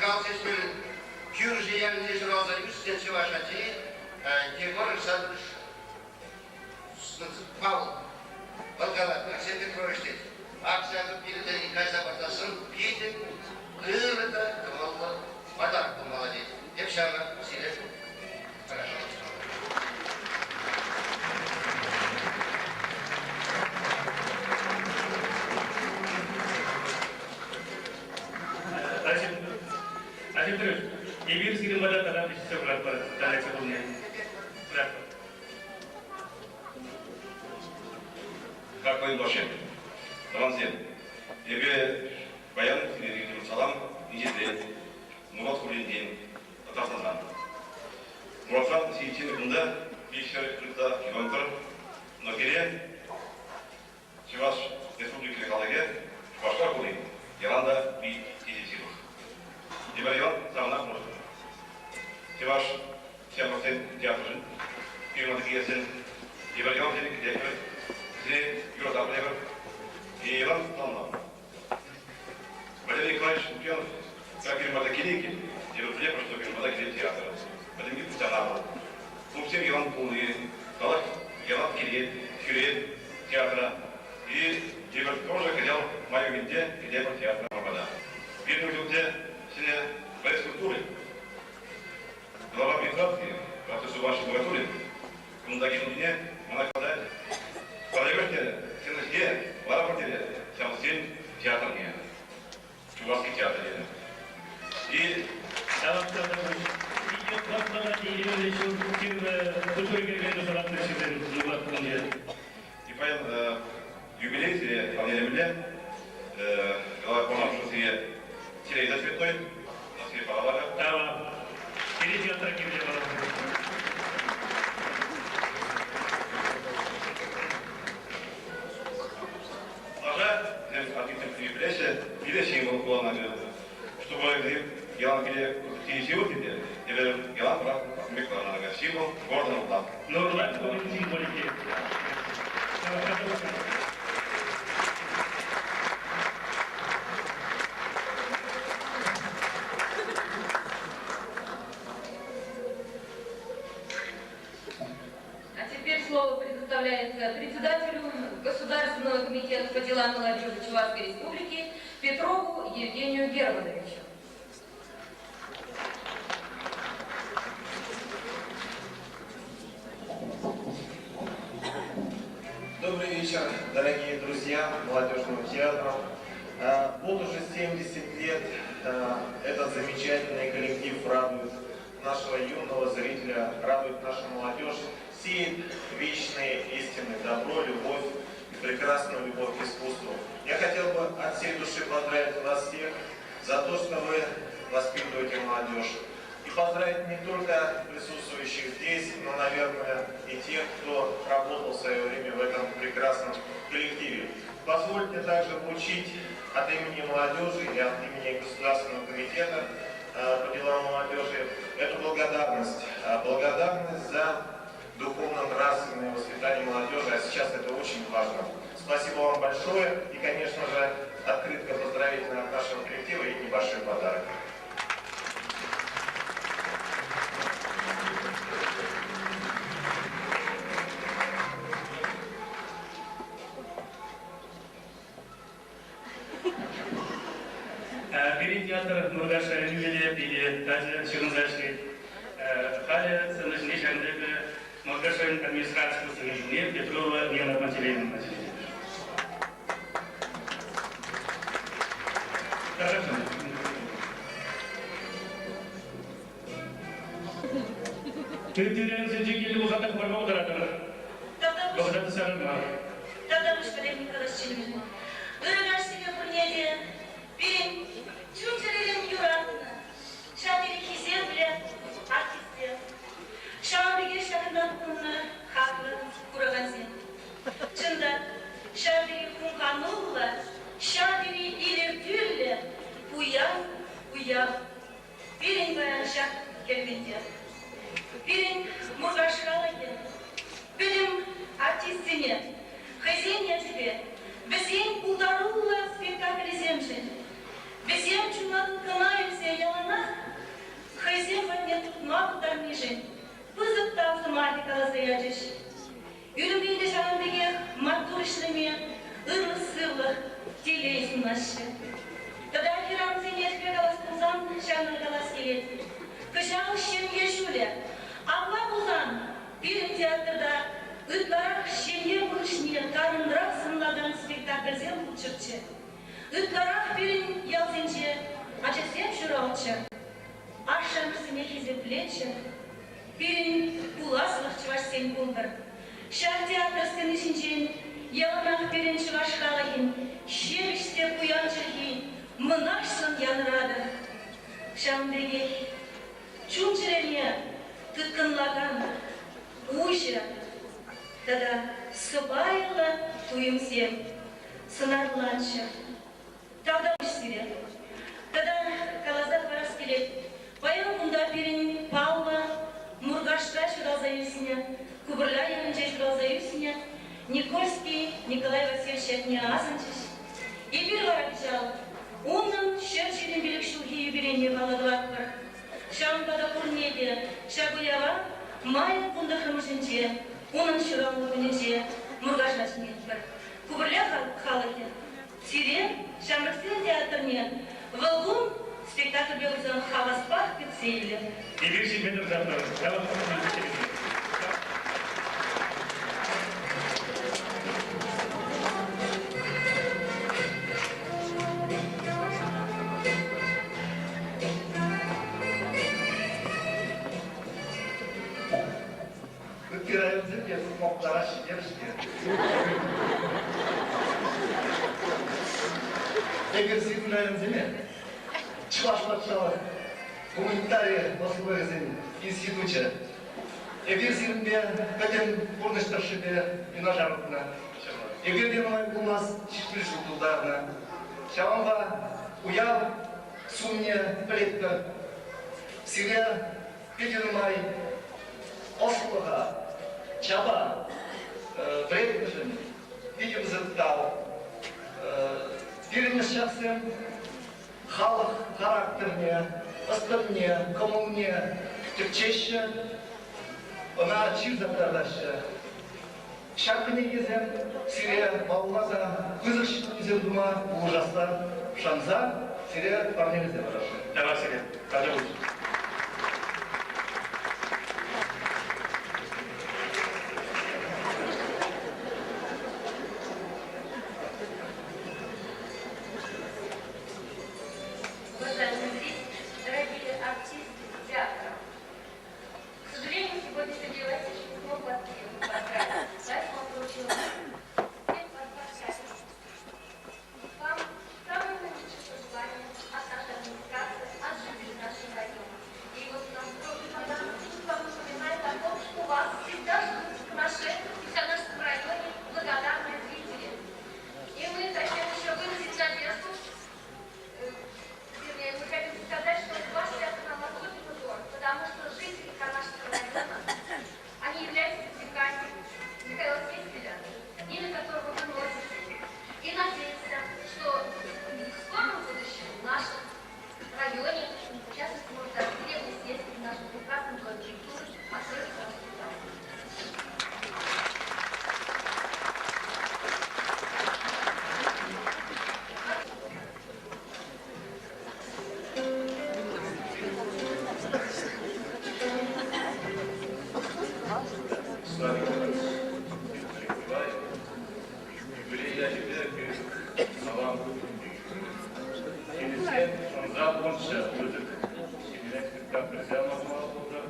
Михаил Сеҫпӗл кӳршӗ ялӗнче ҫуралса ӳснӗ чӑваш ачи Егор Александрович Павлов. Вӑл калать, Алексей Петрович тет, ак ҫакӑ пирӗнтен кайса пӑртасшӑн питӗ ырӑ та кӑмӑллӑ патак пулмалла тет. Эп ҫавна сире Алексей Петрович, эпир сирӗн пата тата ӗҫсе пыратпӑр, Алексей пулне. Пыратпӑр. Хаклӑ юлташсем, тӑвансем, эпӗ паян сире салам инҫетрен, Мурат хулинчен, Татарстанран. Муратран сирӗн кунта 500 ытла километр, но пире Чӑваш Республикин халӑхӗ Шупашкар хули ялан та питӗ ҫывӑх. Тепӗр ял савӑнах мӑшӑр. Чӑваш ҫамрӑксен театрӗшӗн, пирӗн килесен тепӗр ял сире кӗтетпӗр, сире юрататпӑр тепӗр. И ялан савӑнатпӑр. Валерий Николаевич Лукьянов как пирӗн пата килет тепӗр пӗлетпӗр, что пирӗн пата килет театр. Пӗтӗмпе пуҫтарнӑ. Клубсем ялан пулни, халӑх ялан килет, ҫӳрет театра. И тепӗр тоже кӑҫал май уйӑхӗнче килетпӗр театра пата. Пирӗн ҫулте ҫӗнӗ дворец культуры. Глава администрации профессор Ваши Богатулин кунта килнине мана калать. Пӗрремӗш терӗ, сцена вара терӗ ҫамрӑксен театрне, Чувашский театр терӗ. И И паян юбилей сире парнелемелле. Глава Павловна сире сире за цветной, на сире палалага. Тава. Сире театра килсе Лаша, пилеҫҫӗ, пилеҫҫӗ вӑл хулана Чтобы ялан киле ҫывӑх тете, эпӗ ялан пӑрах символ города Нурлат. Нурлат хулин символики. А теперь слово предоставляется председателю Государственного комитета по делам молодежи Чувашской Республики Петрову Евгению Германовичу. Добрый вечер, дорогие друзья молодежного театра. Вот уже 70 лет этот замечательный коллектив радует нашего юного зрителя, радует нашу молодежь, сеет вечные истины, добро, любовь и прекрасную любовь к искусству. Я хотел бы от всей души поздравить вас всех за то, что вы воспитываете молодежь. И поздравить не только присутствующих здесь, но, наверное, и тех, кто работал в свое время в этом прекрасном коллективе. Позвольте также вручить от имени молодежи и от имени Государственного комитета по делам молодежи эту благодарность. Благодарность за духовно-нравственное воспитание молодежи, а сейчас это очень важно. Спасибо вам большое и, конечно же, открытка поздравительная от нашего коллектива и небольшой подарок. Пирӗн театр Муркаш районӗнче те питӗ тачӑ ҫыхӑнса ӗҫлет. Халӗ сцена ҫине ҫакӑн пек Муркаш район администраци пуҫлӑхӗн ҫумне Петрова Нина Пантелеймовна чӗнет. Тӳртӳренсенчен килнӗ пулсан та хӑпарма пултаратӑр. Вӑхӑта тӑсарӑр мар. Тавтапуҫ Валерий Николаевич Чемерин. Ырӑ каҫ сире пурне те. Пирӗн чун-чӗререн юратнӑ, ҫав тери хисеплӗ артистсем. Ҫавӑн пекех ҫакӑнтан пухӑннӑ хаклӑ куракансем. Чӑн та, ҫав тери хумхануллӑ, ҫав тери илӗртӳллӗ, пуян уяв. Пирӗн паян ҫак керменте. Пирӗн Муркаш халӑхӗ пӗтӗм артистсене хӑйсен ячӗпе, вӗсен пултаруллӑ спектаклӗсемшӗн, вӗсем чуна тыткӑна илсе яланах. ҫулӗ. Апла пулсан пирӗн театрта ытларах ҫемье пурнӑҫне тарӑнрах сӑнлакан спектакльсем пулччӑрччӗ. Ытларах пирӗн ялсенче ачасем ҫуралччӑр, ашшӗ-амӑшсене хисеплеччӗр. Пирӗн пуласлӑх чӑвашсен пултӑр. Ҫак театр сцени ҫинчен яланах пирӗн чӑваш халӑхӗн ҫепӗҫ те пуян чӗлхи мӑнаҫлӑн янӑратӑр. Ҫавӑн пекех чун-чӗрене тыткӑнлакан уҫӑ тата сӑпайлӑ туйӑмсем сӑнарланччӑр. Тавтапуҫ сире. Тата каласа хӑварас килет, паян кунта пирӗн паллӑ Муркашра ҫуралса ӳснӗ, Купӑрля ялӗнче ҫуралса ӳснӗ Никольский Николай Васильевич ятне асӑнчӗҫ. Эпир вара кӑҫал унӑн 125 ҫулхи юбилейне паллӑ тӑватпӑр. Ҫавӑнпа та пурне те ҫак уява майӑн вунтӑххӑрмӗшӗнче, унӑн ҫуралнӑ кунӗнче Муркаша чӗнетпӗр. Купӑрля халӑхӗ Сире, ҫамрӑксен театрне, вӑл кун спектакльпе курсан хаваспах кӗтсе илӗ. Эпир ҫемье тӑрӑшатпӑр. Ҫавӑн Ытти районсем те мухтараҫҫӗ терӗҫ-ҫке. Эпир сирӗн районсене Чӑваш патшалӑх гуманитари ӑслӑлӑхӗсен институчӗ. Эпир сирӗнпе пӗтӗм пурнӑҫ тӑршшӗпе юнашар утнӑ. Эпир те нумай пулмасть 70 ҫул тултарнӑ. Ҫавӑнпа уяв сумне пӗлетпӗр. Сире питӗ нумай ӑслӑха, чапа вӗрентнӗшӗн питӗ пысӑк тав. Пирӗн ӑсчахсем халӑх характерне, ӑс-тӑнне, кӑмӑлне тӗпчеҫҫӗ, ӑна ҫырса кӑтартаҫҫӗ. Ҫак кӗнекесем сире малалла та пысӑк ҫитӗнӳсем тума пулӑшасса шанса сире парнелесе парасшӑн. Тавах сире. Тавтапуҫ. Уважаемые зрители, дорогие артисты театра, К сожалению, сегодня Сергей Васильевич не смог вас поздравить, поэтому он поручил всех вас поздравить. Вам самые наилучшие пожелания от нашей администрации, от жителей нашего района. И вот наш скромный подарок вам напоминает о том, что вас всегда ждут в нашей и в нашем районе благодарные зрители. И мы хотим еще выразить надежду, вернее, мы хотим сказать, что ваш театр нам особенно дорог, потому что жители Канашского района, они являются земляками Михаила Сеселя, имя которого вы носите. И надеемся, что в скором будущем в нашем районе, в частности, может, даже в деревне Сесель, в нашем прекрасном городе культуры, откроется ваш спектакль. Юбилей ячӗпе салам. Килӗсем шанса пулччӗ пысӑк ҫемьере спектакльсем лартма пултӑр.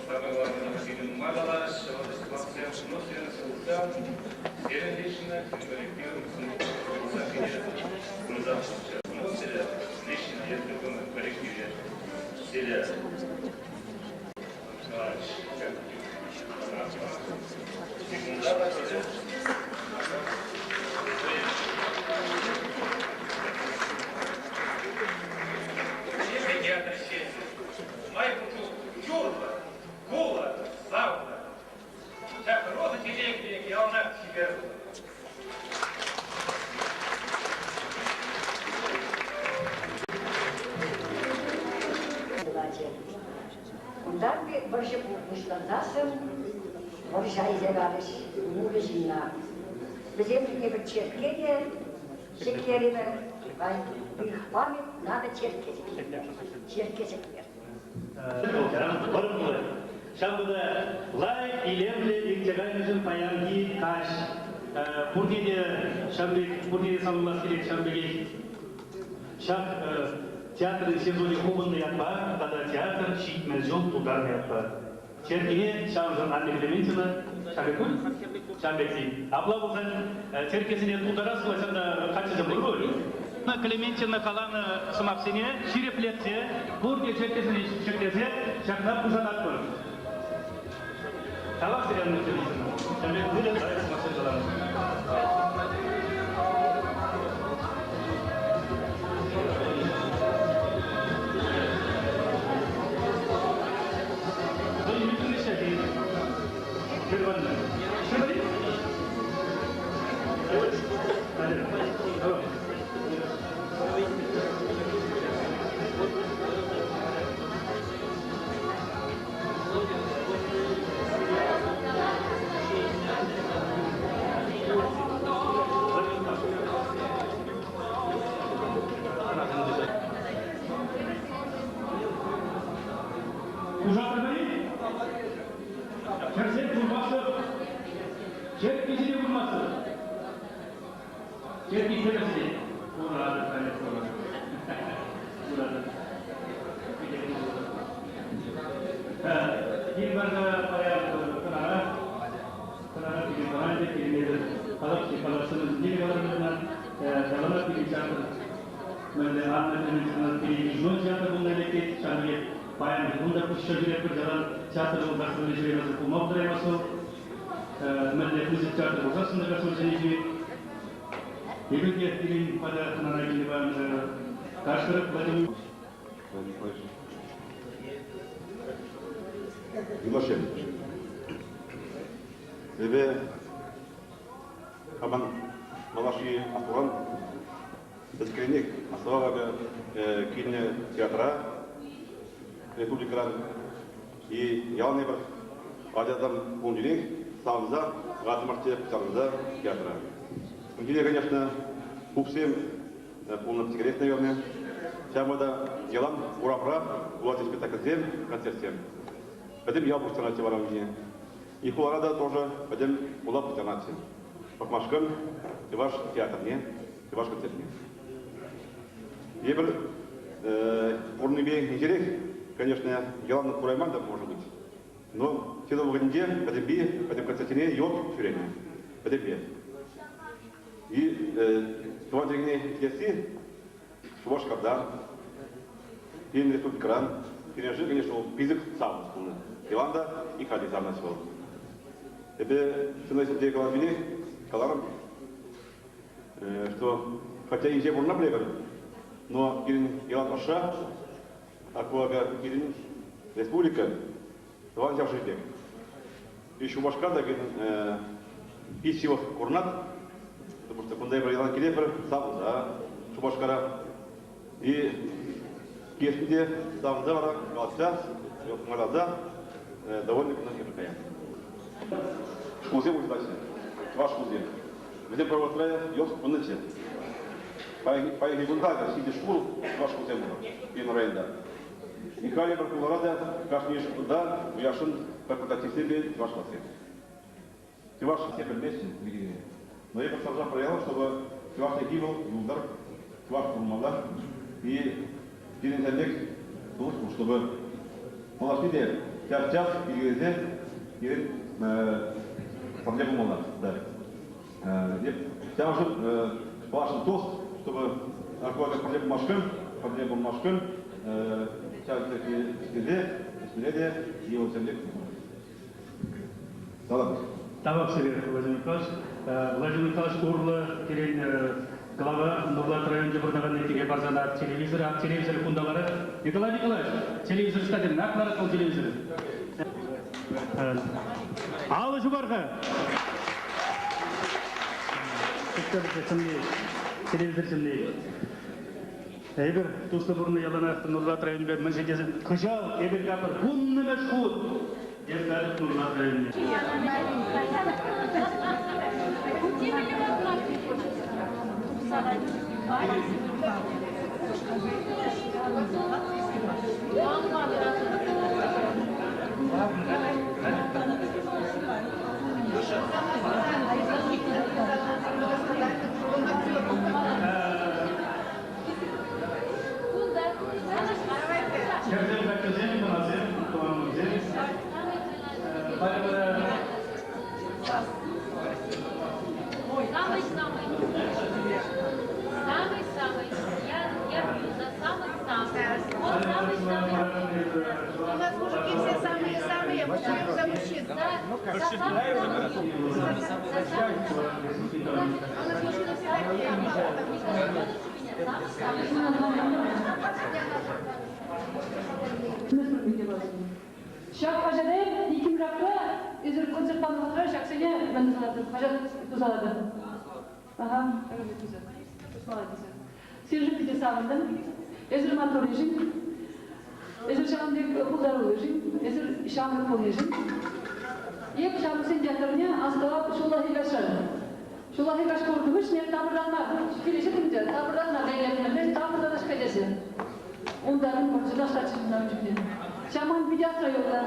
Самое главное, сирӗн нумай калаҫҫӗ, ватӑсем, ну, сирӗн сывлӑхсем, сирӗн лично, сирӗн коллективӑн пулса кӗнӗ Ну, сире лично, если вы в коллективе, сире Театр ӗҫченӗ. Май пур юрлӑ, кулӑ, савнӑ. Ҫак роза чечек пек яланах чипер пулӑр. Унтан вӑрҫӑ пуҫлансассӑн вӑрҫа илсе карӗҫ мулӗ ҫынна. Вӗсем эпир черкке те ҫӗклерӗмӗр, их память надо черкке ҫӗклер. Черкке ҫӗклер. Вӑрӑм пулать. Ҫавӑнпа та лайӑх, илемлӗ иртсе кайнӑшӑн паянхи каҫ пурне те ҫавӑн пек пурне те саламлас килет ҫавӑн пекех ҫак театрӑн сезонӗ хупӑннӑ ятпа тата театр 70 ҫул тултарнӑ ятпа. Черккине ҫавӑншӑн Анна Клементьевна ҫав пек пуль? Ҫав пек Апла пулсан черккесене тултарас пулать та каччӑсем пур пуль. Клементьевна каланӑ сӑмахсене ҫирӗплетсе, пурте черккесене ҫӗклесе ҫакна пушататпӑр. Тавах сире, Анна Клементьевна. Ҫав пек ырӑ лайӑх сӑмахсем каланӑ. Пушатӑр-и? Хӗрсем курмастӑп. Черккисене курмастӑп. Черкки хӗрсем. Куратӑп, халӗ куратӑп. Куратӑп. Кил барса паян хӑнара, хӑнара пире тӑван те килмесӗр калаҫ, калаҫсӑн не каларӑмӑр яланах пире театр мӗнле Анна Клементьевна пире йышӑну театр пулнӑ лекет, ҫавӑн пекех паян кун та пуҫ ҫӳретпӗр, ялан театр пулсассӑн ҫӳремесӗр пулма пултараймасть вӑл. Мӗнле пысӑк театр пулсассӑн та гастрольсене ҫӳрет. Эпир те пирӗн пата хӑнана килнӗ паян Кашкӑр Владимир Юлашем. Эпӗ хамӑн малаши астуран пӗчӗкренех астӑвап килнӗ театра республикӑран и ялан эпир ачасем пулнипех савӑнса кӑлартӑмӑрччӗ пуҫтарӑнса театра. Унччен, конечно, пупсем пулнӑ пӗчӗкрех, наверное. Ҫавӑнпа та ялан урамра пулать спектакльсем, концертсем. Пӗтӗм ял пуҫтарӑнатчӗ вара унччен. И хулара та тоже пӗтӗм хула пуҫтарӑнатчӗ. Пӑхмашкӑн чӑваш театрне, чӑваш концертне. Эпир пурӑннипе инҫерех, конечно, ялан курайман та, может быть. Но ҫыру вӑхӑтӗнче пӗтӗмпе, пӗтӗм концертсене йод ҫӳренӗ. Пӗтӗмпе. И тӑван чӗлхене итлесси Шупашкартан, пирӗн республикӑран, пирӗншӗн, конечно, вӑл пысӑк савӑнӑҫ пулнӑ. Иван та и халь те савӑнать вӑл. Эпӗ сцена ҫинче калаҫнине каларӑм, что хотя инҫе пурӑна пӗлетӗр, но пирӗн ялан ӑшша Аквага пирӗн республика тӑван ҫӗршыв пек. И Шупашкар та пирӗн пит ҫывӑх курӑнать, потому что кунта эпир ялан килетпӗр савӑнса Шупашкара. И песни те савӑнса вара калаҫса, майласа довольны кунтан эпир каять. Шкулсем уҫӑлаҫҫӗ, чӑваш шкулсем. Вӗсем пӗр вӑхӑтра йӑлт пынӑччӗ. Паянхи кун та ҫитес шкул чӑваш шкулсем пур пирӗн районта. Михаил пӗр хулара та кашни шкулта уяшӑн факультативсемпе чӑваш классем. Чӑваш все пӗлмеҫҫӗ мирине. Но эпӗ сарса проявил, чтобы чӑваш чӗлхи вӑл юлтӑр, чӑваш пурӑнмалла. И пирӗн ҫав пек шухӑш чтобы малашне те час-час килкелесе пирӗн пӗрле пулмалла. Да. Ҫавӑншӑн каласшӑн тост, чтобы наркотик пӗрле пулмашкӑн, ҫав ӗҫлесе, ӗҫмелле те йывӑрсем пек. Салам. Тавах сире, Владимир Николаевич. Владимир Николаевич урлӑ пирӗн глава Нурлат районӗнче пурӑнакан этике парсан ак телевизор, ак телевизор кунта ларать. Николай Николаевич, телевизор ӑҫта ак ларать вӑл телевизор. Алӑ ҫупар-ха. Телевизор чӑнни. Эпир туслӑ пурӑннӑ яланах Нурлат районӗпе мӗншӗн тесен кӑҫал эпир капӑр вуннӑмӗш хут эп Нурлат районне. У нас мужики все самые-самые, мы живем за мужчин. У нас мужчины все такие, а папа Ҫак хаҫата иккӗмӗш актра эсир концерт панӑ вӑхӑтра ҫаксене мӗн тусалатӑр, хаҫат тусалатӑр. Ага, молодец. Сирӗншӗн питӗ савӑнтӑм. Эсир маттурришӗн, эсир ҫавӑн пек пултаруллишӗн, эсир ҫамрӑк пулнишӗн. Эп ҫамрӑксен театрне астӑвап ҫуллахи каҫран. Ҫуллахи каҫ курнӑ хыҫҫӑн эп тапӑртанма килӗшеттӗм те, тапӑртанма кайнӑ, тапӑртанас-ҫке тесе. Унта мӗн пурччӗ, ташлатчӗ ун чухне. Ҫав ман питӗ асра юлнӑ.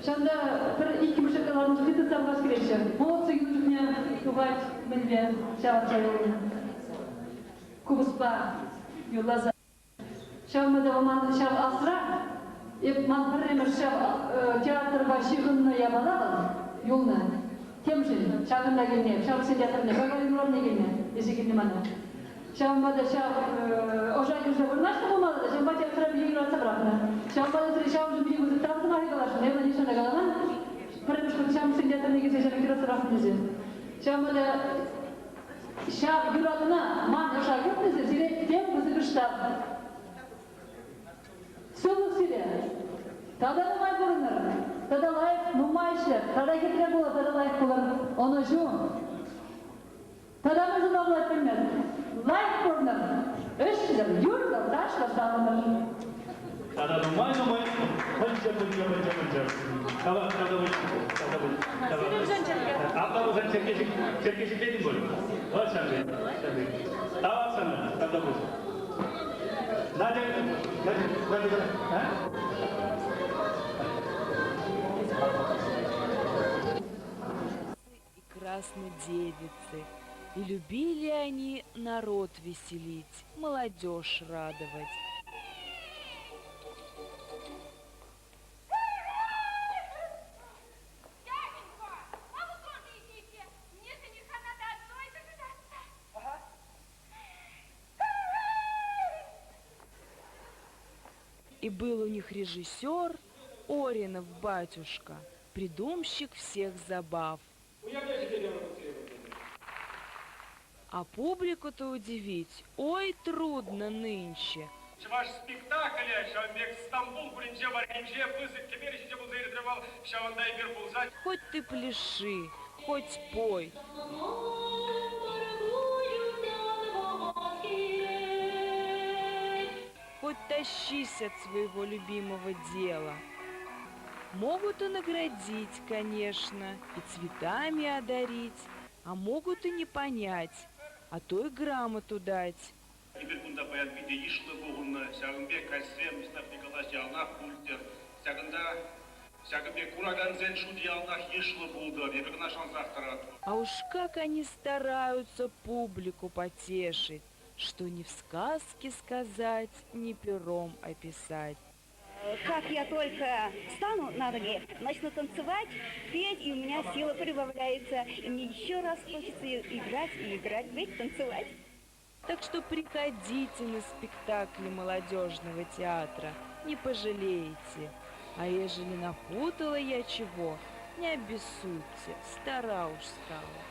Ҫавӑнта пӗр иккӗмӗш ларнӑ чухне тытса пӑхас килетчӗ. Молодцы килнӗ чухне тухать мӗнле ҫавӑрса юлнӑ. Купӑспа юрласа. Ҫавӑнпа та ман ҫав асра эп ман пӗрремӗш ҫав театрпа ҫыхӑннӑ япала вӑл юлнӑ. Темшӗн ҫакӑнта килнӗ, ҫамрӑксен театрне, Гагарин урамне килнӗ, илсе килнӗ мана. Ҫавӑнпа та ҫав ӑша кӗрсе вырнаҫнӑ пулмалла та, ҫавӑнпа театра питӗ юратса пӑрахнӑ. Ҫавӑнпа та сире ҫавӑншӑн питӗ пысӑк тав сӑмахӗ каласшӑн. Эпӗ нихҫан та каламан, пӗрремӗш хут ҫамрӑксен театрне килсе ҫав юратса пӑрахнӑ тесе. Ҫавӑнпа та ҫав юратуна ман ӑша кӗртнӗ сире тем пысӑкӑш тав. Сывлӑх сире! Тата нумай пурӑнӑр, тата лайӑх нумай ӗҫлӗр, тата хитре пулӑр, тата лайӑх пулӑр. Ӑнӑҫу! Тата мӗн тума пулать пӗлмест. Лайӑх пурӑнӑр, ӗҫлӗр, юрлӑр, ташлӑр, савӑнӑр. Тата нумай-нумай пӑнчӑ, пӑнчӑ, пӑнчӑ, пӑнчӑ. Тавах, тата тата тавах. Апла пулсан черкке черкке ҫӗклетӗн пуль. Вот ҫав пек, ҫав пек. Тавах сана, тата пуҫ. Надя, Надя, Надя, а? И красной девицы. И любили они народ веселить, молодежь радовать. Дяденька, а вы тоже идите. Мне жениха надо одной дожидаться. Ага. И был у них режиссер Оринов батюшка, придумщик всех забав. А публику-то удивить, ой, трудно нынче. Чӑваш спектаклӗ ҫавӑн пек Стамбул хулинче варринче пысӑк кӗпер ҫинче пулса иртрӗ вӑл. Ҫавӑнта эпир пулса. Хоть ты пляши, хоть пой. Хоть тащись от своего любимого дела. Могут и наградить, конечно, и цветами одарить, а могут и не понять, а то и грамоту дать. Эпир кунта паян питӗ йышлӑ пухӑннӑ. Ҫакӑн пек каҫсем Мислав Николаевич яланах пултӑр. Ҫакӑнта ҫакӑн пек куракансен шучӗ яланах йышлӑ пултӑр. Эпир кӑна шансах тӑратпӑр. А уж как они стараются публику потешить, что ни в сказке сказать, ни пером описать. Как я только встану на ноги, начну танцевать, петь, и у меня сила прибавляется. И мне еще раз хочется играть и играть, петь, танцевать. Так что приходите на спектакли молодежного театра, не пожалеете. А ежели напутала я чего, не обессудьте, стара уж стала.